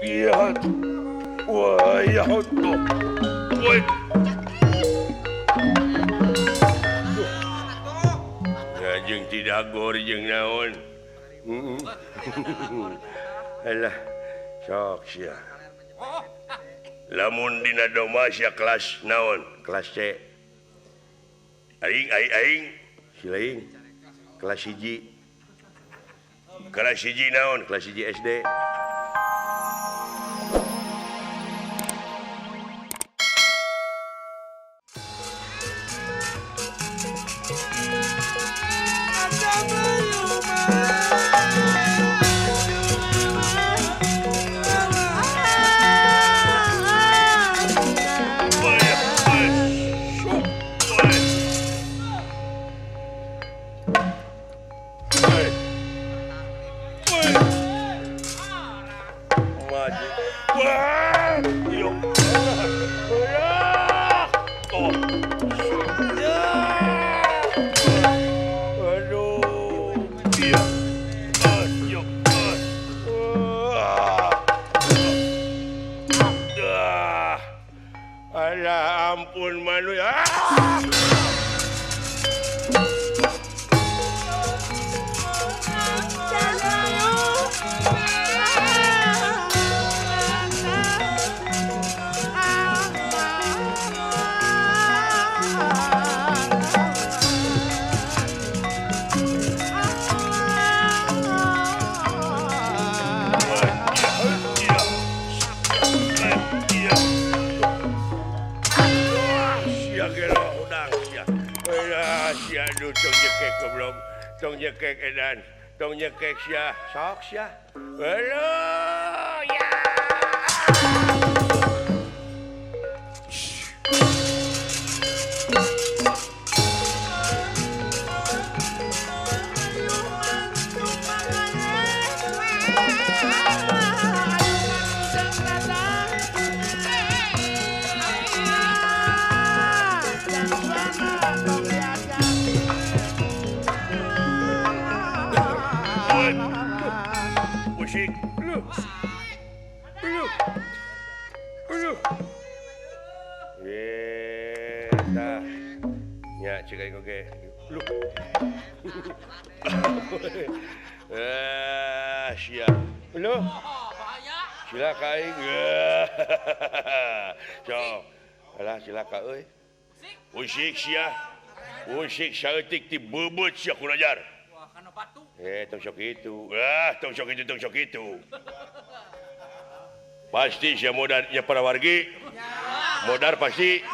Iya. Wah, ya tuh. Woi. Jeung tidagor jeung naon. Alah, sok sia. Lamun dina doma sia kelas naon? Kelas C. Aing aing aing silaing kelas 1. Kelas 1 naon? Kelas 1 SD. Ampun malu ya. Tong nyekek edan, tong nyekek sia, sok sia. Halo ya. Loh. Cilaka aing. Sok. Alah cilaka euy. Usik sia. Usik saeutik ti beubeut sia kurajar. Wah, kana batu. Tong sok itu. Ah, tong sok itu, tong sok itu. Pasti sia modarnya para wargi. Modar pasti.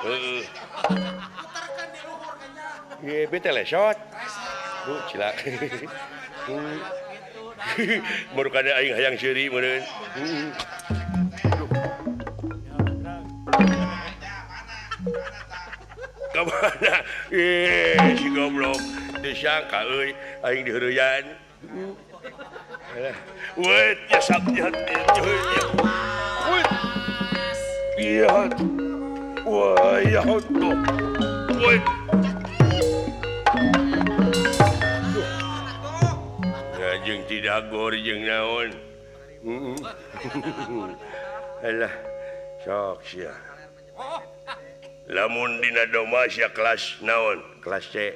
Heeh. Putarkan di luhur kayaknya. Ye, bete lesot. Bu, cilaka. Baru kada aing hayang seuri meureun. Ka mana? Si goblok disangka euy aing diheureyan. Wet ya sabdiat. Wet. Iya. Wah, ya tuh. Wet. Jeung tidagor jeung naon. Alah, sok sia. Lamun dina doma sia kelas naon? Kelas C.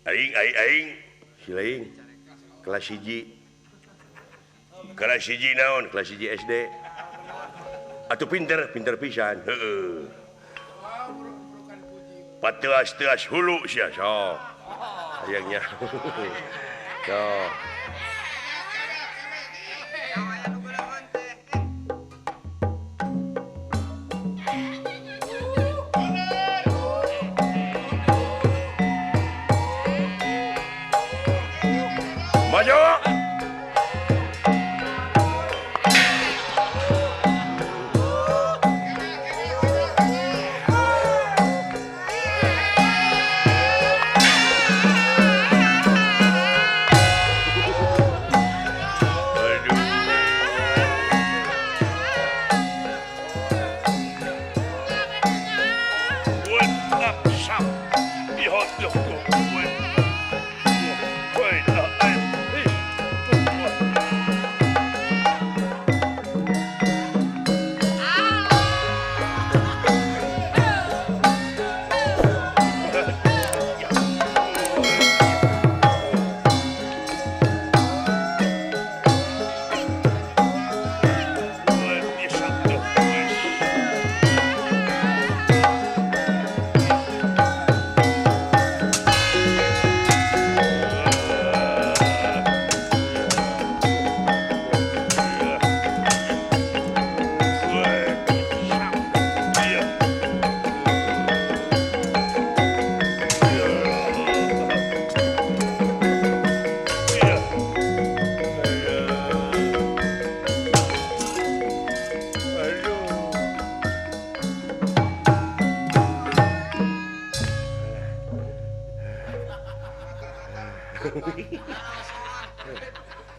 Aing aing aing silaing kelas 1. Kelas 1 naon? Kelas 1 SD. Atuh pinter, pinter pisan. Heeh. Pateas-teas hulu sia sok. Hayangnya. So. Maju.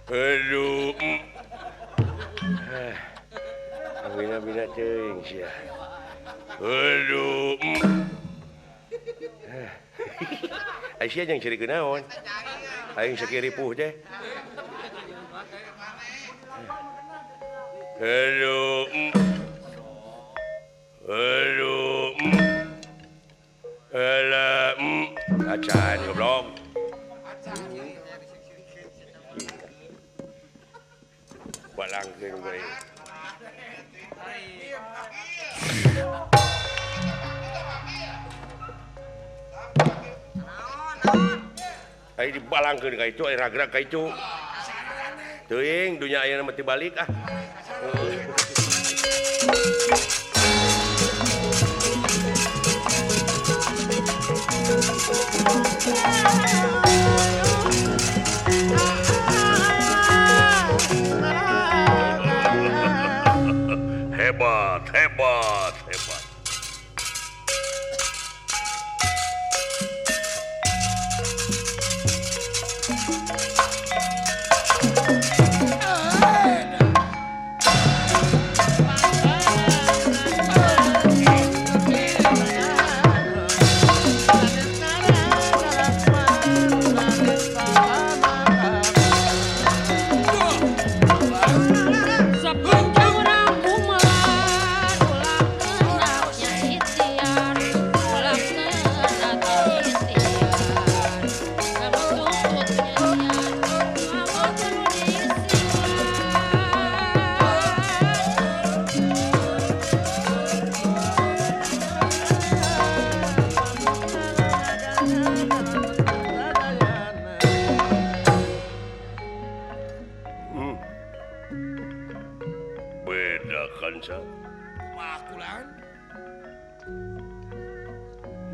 Aduh. Bina-bina teuing sia. Aduh. Ai sia jeung ciri kunaon? Aing sakieu ripuh teh. Aduh. Aduh. Alah, acan goblok. Balangkeun bae. Ai dibalangkeun ka itu, ai ragrag ka itu. Teuing dunya ayeuna mah tibalik ah. Hebat, hebat, hebat.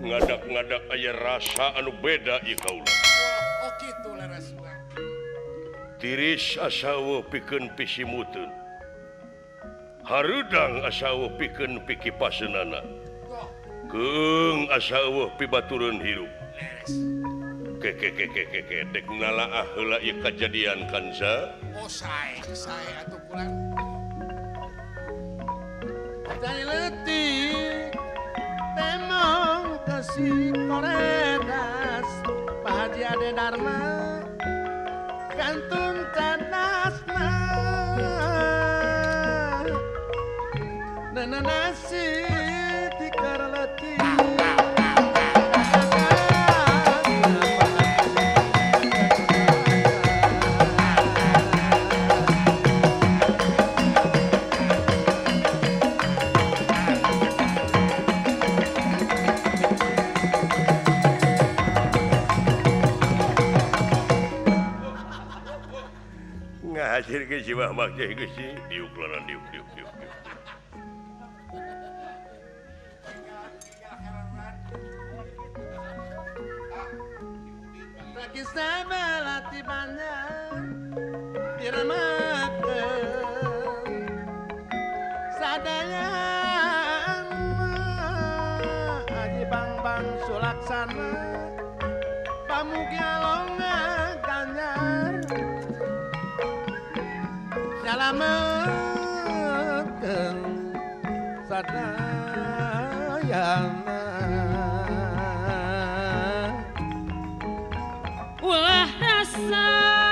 Ngadak-ngadak aya rasa anu beda ieu kaula. Oh kitu leres mah. Tiris asa eueuh pikeun pisimuteun. Hareudang asa eueuh pikeun pikipaseunana. Keung asa eueuh pibatureun hirup. Leres. Ke ke ke ke ke dek nalaah heula ieu kajadian kanza. Oh sae, sae atuh kulan. Dai leutik temong kasih koredas Pak Haji Ade Dharma kantun cadasna nana nasi tikar leutik. Hasil ke si Mah teh geus diuk laran diuk diuk diuk. Kisah melati banyak diremakeun sadaya Haji Bang-bang Sulaksana pamugi alonga ganjar nyalametkeun sadayana. Ulah rasa.